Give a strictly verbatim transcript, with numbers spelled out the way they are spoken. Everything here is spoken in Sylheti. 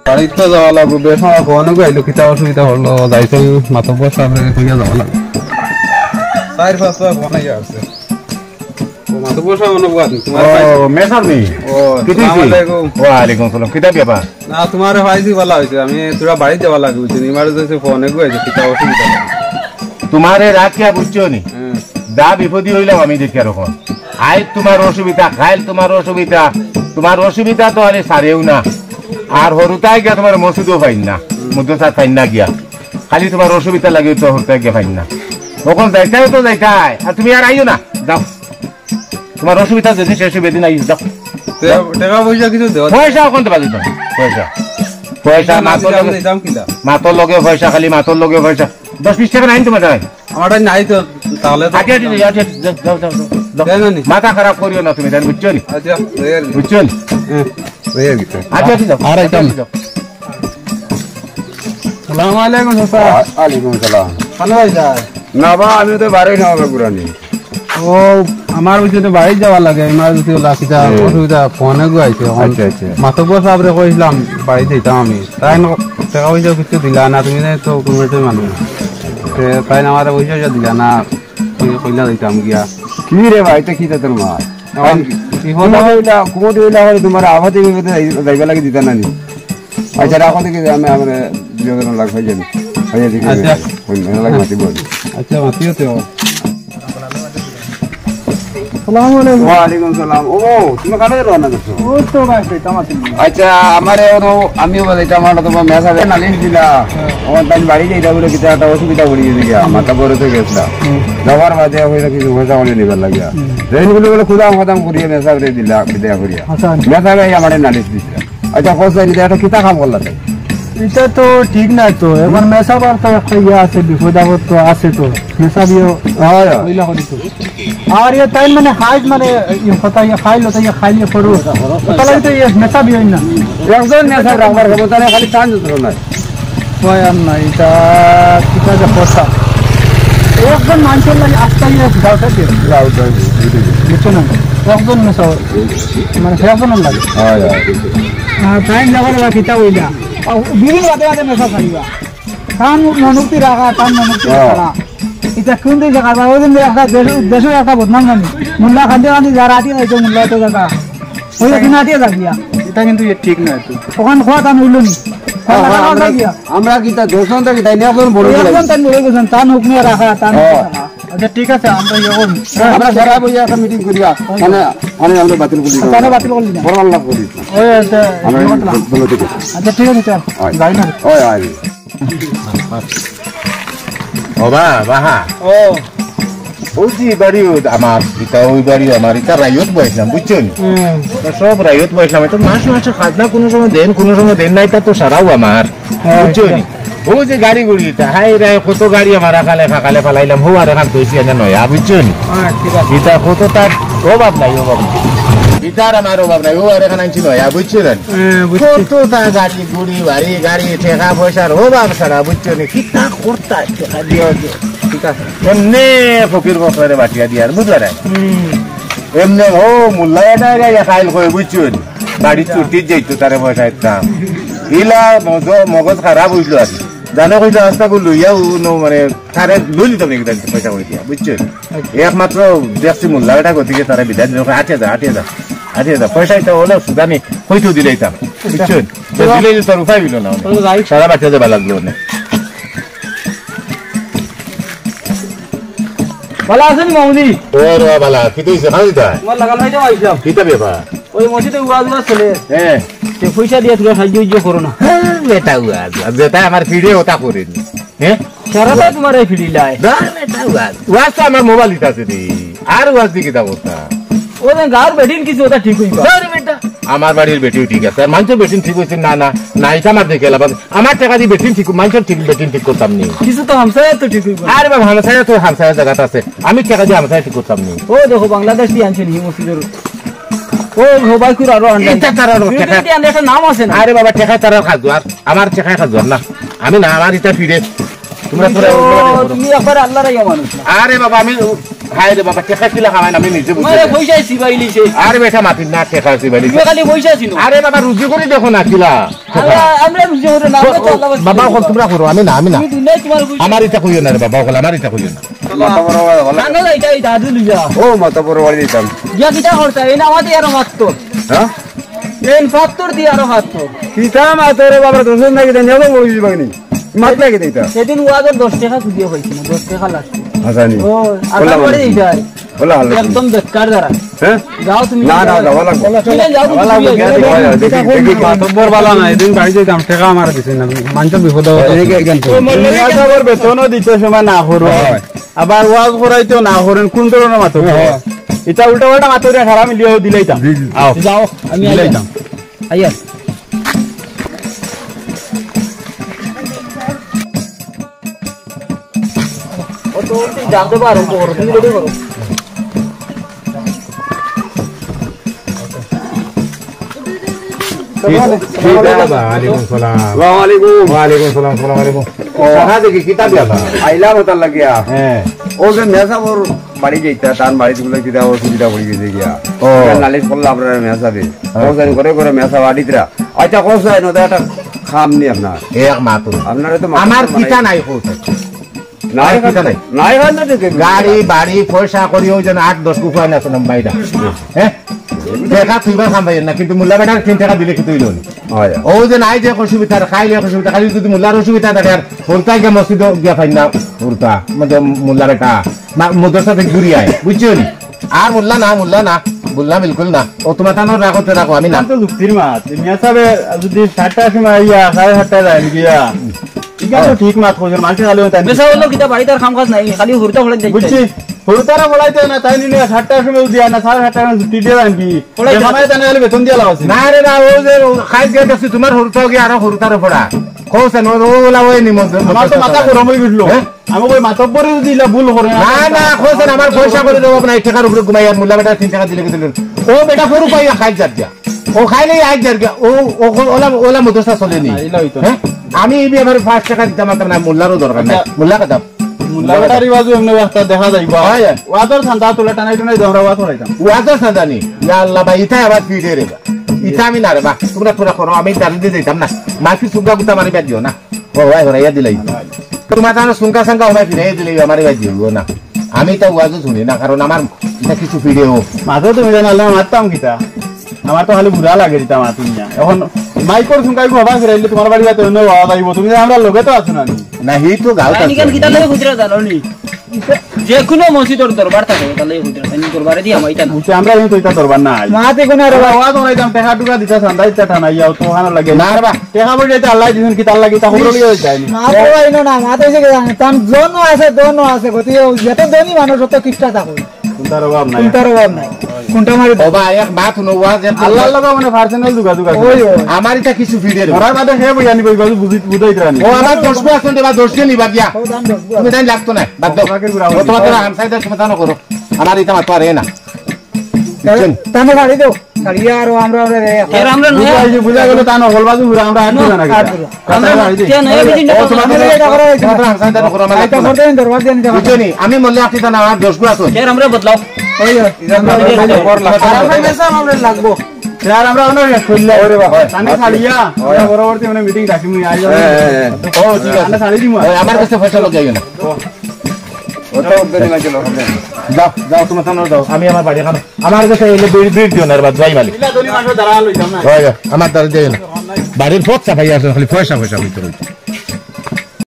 বাড়িত তো যাওয়া লাগবো, বেশ আমার ফোন আইলো, কিতা অসুবিধা হলো, যাইতে মাতব্বর সাবরে কইয়া যাওয়া লাগবো। চাইর পাঁচটা ফোন আইয়া আছে। ও মাতব্বর সাব, অনো বওয়াত নি, তুমার ও, ভাই। মেসাব নি? ও, কিতা আসসালামু হইছে? আলাইকুম। ওয়ালাইকুম আসসালাম। কিতা ব্যাপার? না, তুমারে পাইছি, ভালা অইছে। আমি তোরা বাড়িত যাওয়া লাগবো, বুঝছো নি? ইমার্জেন্সি ফোন আইয়া আছে, কিতা অসুবিধা? তুমারে রাখিয়া বুঝছো নি? হ্যাঁ। দা বিপদি অইলাম আমি দেখিয়া অখন। আইজ তুমার অসুবিধা, কাইল তুমার অসুবিধা, তুমার অসুবিধা তো আরে সারেও না। আর হুরুতায় গিয়া তুমার মসজিদও পাইন না, মাদ্রাসাত পাইন না গিয়া। খালি তুমার অসুবিধা লাগে তো হুরুতায় গিয়া পাইন না। অখন যাইতায় তো যাইতায়, আর তুমি আর আইও না, যাও। তুমার অসুবিধা যেদিন শেষ অইবো, এদিন আইও, যাও। তে-, টেকা পয়সা কিছু দেওয়া? পয়সা অখন দিবা দিতাম, পয়সা। পয়সা পয়সা না মাতর দিলে লগে, আমি দিতাম কিলা? মাতর লগে পয়সা, খালি মাতর লগে পয়সা। দশ বিশ টেকা নাই তুমার জাগাত? আমার তাই নাই তো, তাহলে তো আচ্ছা, আচ্ছা, আচ্ছা, আচ্ছা, যাও, যাও, যাও, যাও। দেয় না নি? মাথা খারাপ করিও না তুমি, তাই বুঝছো নি? আচ্ছা, ওই আর কি। বুঝছো নি? হ্যাঁ, ওই আর কি। আচ্ছা, আচ্ছা, যাও। আর আইতাম। আচ্ছা, যাও। সালাম আলাইকুম, চাচা। ওয়া-, ওয়ালাইকুম সালাম। ভালা আছইন? না বা, আমি তো বাড়ি না, আমার ঘুরানি। ও, আমার ওই যে বাড়িত যাওয়া লাগে, ইমার্জেন্সি অইলা, কিতা হুম। অসুবিধা, ফোন আইয়া আছে। অখন আচ্ছা, আচ্ছা। মাতব্বর সাবরে কইছিলাম, বাড়িত যাইতাম আমি। তাইন টেকা পয়সা কিছু দিলা না, তুমি তো কুনু একটা মানুষ। তে তাইন আমারে পয়সা টয়সা দিলা না, কই-, কইলা দিতাম গিয়া। কি রে ভাই, ইটা কিতা তোর মা? অখন কি? বিপদ কুমুদ অইলা, কুমুদ অইলা, তুমার আফতে বিপদে যাই-, যাইবার লাগি দিতা না নি? আচ্ছা, রাখো দেখি, আমি, আমরা দুইজন লাগ অই যাইমু। অই যাইমু, আচ্ছা। অই, অই, লাগ মাতিব। আচ্ছা, মাতিও তো। আসসালামু আলাইকুম। ওয়ালাইকুম সালাম। ও, তুমি কানো রওনা দিছো? ওই তো ভাই, যাইতাম আছি। আচ্ছা, আমারে ওরো, আমিও যাইতাম, আমার তো মেসাবে নালিশ দিলা। হ্যাঁ। আমার তাই বাড়ি যাইতা বলে কিতা একটা অসুবিধা পড়ি গেছে গিয়া, মাথা বড় অই গেছলা। হুম। যাওয়ার বাদে অইলো কিছু পয়সা করে নিবার লাগিয়া। হুম। রেন গুলো বলে খুদাম খাদাম করিয়া মেসাবরে দিলা, বিদায় করিয়া। আচ্ছা। মেসাবে আমারে নালিশ দিছে। আচ্ছা, কও চাইন, ইটা কিতা কাম করলা তাই? ইটা তো ঠিক নায় তো। অখন মেসাবর তো একটা ইয়ে আছে, বিপদ আপদ তো আছে তো। মেসাবিও অয়, অয়। অইলা করি তো। আর ইয়ে তাইন মানে হাইজ মানে ইয়ে কথা ইয়ে খাইলো তো ইয়ে খাইলে করো। তাহলে তো ইয়ে মেসাবি অইন না। একজন মেসাব রাখবার ক্ষমতা নাই, খালি তান যন্ত্রণা। অয় আর না, ইটা কিতা যে কথা। একজন মানষর লাগি আস্তা ইয়ে গাউটা দিয়ে। গাউটা দিয়ে। বুঝছো না? একজন মেসাব, মানে একজনর লাগি। অয়, অয়। আর তাইন যাবার লাগি কিতা অইলা? আর বিভিন্ন বাদে বাদে মেসাব খাইবা। তান মনোক্তি রাখা, তান মনোক্তি হ্যাঁ। রাখা। ইটা কুন দিন দেখা যায়? ওই দিন একটা দেশ, দেশর একটা বদনাম জানি। মোল্লা কান্দি কান্দি যার আটি যাইতো, মোল্লা তো দেখা। ওই দিন আটিয়া যাক গিয়া। ইটা কিন্তু ইয়ে ঠিক নায় তো। অখান খোয়া তান অইলো নি। হ্যাঁ, আমরা, আমরা কিতা দোষ আনতে কিতা? ইনি একজন বড় অই গেছেন। একজন তান বড় অই গেছেন, তান হুকুমে রাখা, তান হ্যাঁ। রাখা। আচ্ছা, ঠিক আছে, আমরা ইয়ে করবো। আমরা সারা বইয়া একটা মিটিং করিয়া, মানে, মানে আমরা বাতিল করি দিলাম। তাহলে বাতিল করি দিলাম। বড় আল্লাহ করি। ওই, আচ্ছা, আমরা ইয়ে করলাম। বলো ঠিক আছে। আচ্ছা, ঠিক আছে, চল। হয়। যাই না। ওই, হয়। ও বা, বাহা। ও। ওই যে বাড়ি ওই আমার, ইটা ওই বাড়ি আমার, ইটা রাইত বইছিলাম, বুঝছো নি? হুম। তা সব রাইত বইছিলাম, ইটা মাস মাসে খাজনা কুনু সময় দেইন, কুনু সময় দেইন না, ইটা তো সারাও আমার, হ্যাঁ, বুঝছো নি? ও যে গাড়ি গুড়ি ইটা, হায় রে, কত গাড়ি আমার আকালে খাকালে ফালাইলাম, হো আর এখান তৈছি এনে নয়া, বুঝছো নি? হ্যাঁ, ঠিক আছে। ইটা কত তার অভাব নাই, অভাব নাই। ইটার আমার অভাব নাই, ও আর এখান আনছি নয়া, বুঝছো নি? হ্যাঁ, বুঝছি। কত তার গাড়ি গুড়ি, বাড়ি গাড়ি, টেকা পয়সার অভাব ছাড়া, বুঝছো নি? কিতা করতা, টেকা দিয়া দিয়া। ঠিক আছে। এমনে ফকির ফকরে বাটিয়া দিয়ার, বুঝলা নি? হুম। এমনে ও মোল্লা এটা রে, ইয়া খাইল কই, বুঝছো নি? বাড়ি ছুটি যাইতো, তারে পয়সা দিতাম। ইলা মজ-, মগজ খারাপ অইছিল আর কি। জানো কইতো আস্তা করে লইয়া ও ন-, মানে, তারে লই দিতাম নাকি তারে পয়সা কই দিয়া, বুঝছো নি? একমাত্র দেখছি মোল্লা এটা গতিকে তারে বিদায় দিল, আটে যা, আটে যা, আটে যা। পয়সা এটা হলে সুদানি কইতো দিলাইতাম, বুঝছো নি? তো দিলে যে তোর উপায় হইল না, তাহলে যাই। সারা বাচ্চা যাবা লাগলো না। ভালা আছো নি মামুজি? ও রে বালা, কিতা অইছে? খালি তাই? তোমার লাগাল ভাই তো আইছলাম। কিতা ব্যাপার? ওই মসজিদে ওয়াজ ওয়াজ চলে। হ্যাঁ। তে পয়সা দিয়া তোরা সাহায্য উজ্জ করো না। হ্যাঁ, বেটা ওয়াজ, ওয়াজ। বেটা আমার ফিরে ওটা করে নি। হ্যাঁ? সারা তো তোমার এই ফিরি লাই। না, বেটা ওয়াজ। ওয়াজ তো আমার মোবাইল ইটা আছে রে। আর ওয়াজ দি কিতা করতা? ও যে গাঁর বেটিন কিছু ওটা ঠিক অইবা। না রে বেটা। আমার বাড়ির বেটিও ঠিক আছে। আর মানষর বেটিন ঠিক অইছে না, না, না, ইটা আমার দেখে লাভ। আমার টেকা দি বেটিন ঠিক, মানষর ঠিক, বেটিন ঠিক করতাম নি। কিছু তো হামসায়া তো ঠিক অইবা। আরে বাবা, হামসায়া তো হামসায়া জাগাত আছে। আমি টেকা দি হামসায়া ঠিক করতাম নি। ও দেখো, বাংলাদেশ দি আনছে নি মসজিদর। ও, ও ভাই, কুর আরো আনবে। ইটা তার আরো টেকা। ইটা আনলে একটা নাম আছে না? আরে বাবা, টেকা তার আর খাজুয়ার। আমার টেকা খাজুয়ার না। আমি না, আমার ইটা ফিরে। তোমরা তোরা ও, তুমি একবার আল্লাহর ইয়া মানুষ না। আরে বাবা, আমি হায় রে বাবা, টেকা কিলা কামাইন আমি নিজে বুঝি না। পয়সা চিবাইলিছে। আরে বেটা, মাতিস না, টেকা চিবাইলিছে। খালি পয়ছা চিনো। আরে বাবা, রুজি করি দেখো না কিলা। আমরা রুজি করি না, আমরা তো আল্লাহ বাবা, অকল তোমরা করো, আমি না, আমি না। তুমি দুনিয়ায় তোমার পয়সা। আমার ইটা কইও না রে বাবা, অকল আমার ইটা কইও না। মাথা বড় বড় বলে। কানো যাইতা, এই দাদু লইয়া। ও মাথা বড় বড় দিতাম। গিয়া কিতা করতা? এই না আমাদের আরো মাত্র। হ্যাঁ? এই পাত্তর দি আরো পাত্তর। কিতা মাত্তর রে বাবা, দশ নাকি দেন, যাবো বই দিবাগনি। মাত লাগে দিতা। সেদিন ওয়াজর দশ টেকা খুঁজিয়ে পাইছি না, দশ টেকা লাগছে। হাসানি। ও, আর বললাম তারপরে আমি। এই যায়। বলা হাল্লা একদম বেকার যারা। হ্যাঁ? যাও তুমি না, না, যাও। যাওয়া লাগবো। তুমি যাও, তুমি যাওয়া লাগবো, যাও। দেখি, দেখি, দেখি। মাতব্বর বালা না, এদিন বাড়ি যাইতাম, টেকা আমার দিছে না, মানুষের বিপদ হবে। এই যে, এই যে। তুমি আবার বেতনও দিতে সময় না করো। হয়। আবার ওয়াজ করাইতেও না করেন, কোন ধরনের মাতব্বর? হয়। এটা উল্টা পাল্টা মাতব্বর, সারা মিলিয়ে দিলাইতাম। জি, জি। আও। যাও, আমি দিলাইতাম। আইয়া। ও তো তুই জানতে পারো, করো, তুমি রেডি করো। কি, কি দাদা? ওয়ালাইকুম সালাম। ওয়ালাইকুম। ওয়ালাইকুম সালাম, সালাম আলাইকুম। ও। দেখা দেখি, কিতা দিয়া? আইলাম ওটার লাগিয়া। হ্যাঁ। ও যে মেসাবর বাড়ি যাইতা, তার বাড়িত বলে কিতা অসুবিধা হয়ে গেছে গিয়া। ও। নালিশ করলে আপনারা মেসাবে। হ্যাঁ। ও জানি করে করে মেসাব আডিতরা। আচ্ছা, কোন সাইড ওটা একটা খাম নি আপনার? এক মাত্র। আপনারা তো মাত্র আমার বানাই- কিতা নাই, কোথায়? নাই আমার কিতা খান নাই। নাই খান তো ঠিক আছে। গাড়ি, বাড়ি, পয়সা করি, ওই জন্য আট দশ গুফা না শুনলাম বাইরা। হ্যাঁ? দেখা তুই বা খাম পাইয়ের না, কিন্তু মোল্লা বেটার তিন টাকা দিলে কিন্তু হইল না। হয়। ও যে নাই যে অসুবিধা, খাইলে অসুবিধা, খালি যদি মোল্লার অসুবিধা থাকে, আর ফুলতা গিয়া মসজিদ গিয়া পাই না, ফুলতা, মানে মোল্লা বেটা, মা-, মাদ্রাসা থেকে ঘুরি আয়, বুঝছো নি? আর মোল্লা না, মোল্লা না, মোল্লা বিলকুল না। ও তোমার তানোর রাখো, তো রাখো, আমি না। তো যুক্তির মাত, মিয়া সাহেব যদি সাতটার সময় আইয়া, সাড়ে সাতটায় যায় নাকি ইয়া? ঠিক আছে, ঠিক মাত কইছেন, মানুষে খালি ওটা মেসা হলো কিতা বাড়িত আর কাম কাজ নাই, খালি হুরুতা ফড়াই যাইতে। বুঝছি, হুরুতারা ফড়াইতে না, তাই নিলে সাতটার সময় উঠি আর না, সাড়ে সাতটার সময় ছুটি দিয়ে যান কি? ফড়াইতে এ সময় তানে খালি বেতন দিয়া লাগাচ্ছি। না রে না, ও যে ও খাই গিয়া দেখছি, তোমার হুরুতাও গিয়া আরো হুরুতারও ফড়া। কও সেন, ও, ও ওলা ওই নি মধ্যে আমার তো মাথা গরম হয়ে উঠলো। হ্যাঁ? আমি কই মাতব্বরে যদি ইলা ভুল করে না, না, না, কও সেন, আমার পয়সা করে দেবো না, এক টাকার উপরে ঘুমাই আর মোল্লা বেটা তিন টাকা দিলে কি দিলে? ও বেটা গরু পাইয়া খাই যার দিয়া। ও খাইলে আই যার গিয়া। ও, ও, ওলা, ওলা মাদ্রাসা চলে নি। না, ইলা হইতো না। হ্যাঁ? আমি এই ব্যাপারে পাঁচ টাকা দিতাম পারতাম না, মোল্লারও দরকার নাই। আচ্ছা। মোল্লা কথা। মোল্লা বেটার রিওয়াজও এমনি একটা দেখা যায়, বা হয়, হয়। ওয়াজর চান্দা তোলা টানাই টুনাই দহরা ওয়াজ করাইতাম। ওয়াজর চান্দা নি? ইয়া আল্লাহ ভাই, ইতাই আবার ফিরে রে বা। ইতা আমি না রে বা। তোমরা, তোমরা করো, আমি দাঁড়িয়ে দিয়ে দিতাম না। মাফি সুগা গুতা মারি বাদ দিও না। ও ভাই, হরাইয়া দিলাই। তোমার জানো সুঙ্কা সাঙ্কা হবাই ফিরাইয়া দিলাই, আমার ভাই দিও না। আমি তো ওয়াজও শুনি না, কারণ আমার এটা কিছু ফিরেও। মাত্র তুমি জানো, আল্লাহ মারতাম কিতা? আমার তো খালি বুড়া লাগে দিতাম মাতুন না। এখন মাইকর সুঙ্কা একটু হবা ফিরাইলে তোমার বাড়ি যাইতে অন্য বাবা যাইব। তুমি যে আমরা লগে তো আছো না নি? না, হি তো গাঁও তাই আছে। নিকান কিতা লাগে বুঝরা জানো নি? যে কোনো মসজিদর দরবার থাকে, তাহলে বুঝরা তাই দরবারে দিয়া মাইতা না। বুঝছি, আমরা এই তো এটা দরবার না আই। মাতে কোনো আর ওয়া তো রাইতাম, টেকা টুকা দিতা, চান্দা দিতা, টানা ইয়া, তো ওখানে লাগে। না রে বা। টেকা পড়ে যাইতে আল্লাহ দিছেন, কি তার লাগি, তা খবর লিয়ে যায়নি। মা তো আইনো না, মা তো এসে গেছে, তার জন আছে, জন আছে, গতি যত ধনী মানুষ, তত কিপটা থাকো। কোনটার অভাব নাই। কোনটার অভাব নাই। কোনটা মারি ও ভাই, এক মাত হুনো, ওয়াজ এক আল্লাহর লগে মানে personal যোগাযোগ আছে। ওই, ওই। আমার এটা কিছু ফিরে দেবো। ওরা বাদে হে বইয়া নিব, এই বাজু বুঝি-, বুঝাই দিলাম। ও আমার দশ গো আছে, এবার দশ গো নিবা গিয়া। ও দাম দশ গো। তুমি তাই লাগতো না, বাদ দাও। তোমাকে ঘুরাবো। ও তোমার তারা হামসাইদার সমাধান করো। আমার এটা মাত পারে না। বুঝছেন? তাহলে গাড়ি দাও। গাড়ি আর আমরা, আমরা রে। এর আমরা নয়া বুঝা, এই যে বুঝা গেল, তা না, হলবাজু ঘুরা, আমরা আর না, বুঝা না আর কিতা। বুঝা। আমরা তাহলে গাড়ি দিই। কেন, এই বিল্ডিংটা ও, তোমার বন্ধ করে এটা করা হয়েছে। তোমার হামসাইদার করো, আমার এটা লাগতো না। করতে দিন, দরবার দিয়ে নিতে হবে। বুঝছো নি? আমি মল্লে আপনি তা না, আর দশ গো আছে। এর আমরা বদলাও। ওই, ওই, আমরা বদলাও। বদলাও। আমরা মেসাব আমরা লাগবো। স্যার, আমরা অনেক শেষ করলে। ওরে বাবা। আমি ছাড়িয়া, ওই। আমরা পরবর্তী মানে মিটিং ডাকি, মুই আইজ। হ্যাঁ, হ্যাঁ, হ্যাঁ। ও, ঠিক আছে। আমরা ছাড়ি দিমু। ওই, আমার কাছে পয়সা লগে আইও না। ওটা উদ্ধারি মাঝে লোক। যাও, যাও, তোমার সামনে যাও। আমি আমার বাড়ি এখন, আমার কাছে এলে বিড়, বিড় দিও না, আর বাদ যাই মালিক। ইলা ধনী মানুষ দ্বারা লইতাম না। ওই, ওই, আমার দ্বারা দিও না। বাড়ির পথ চাপাই আসলে খালি পয়সা, পয়সা হইতে হইতে।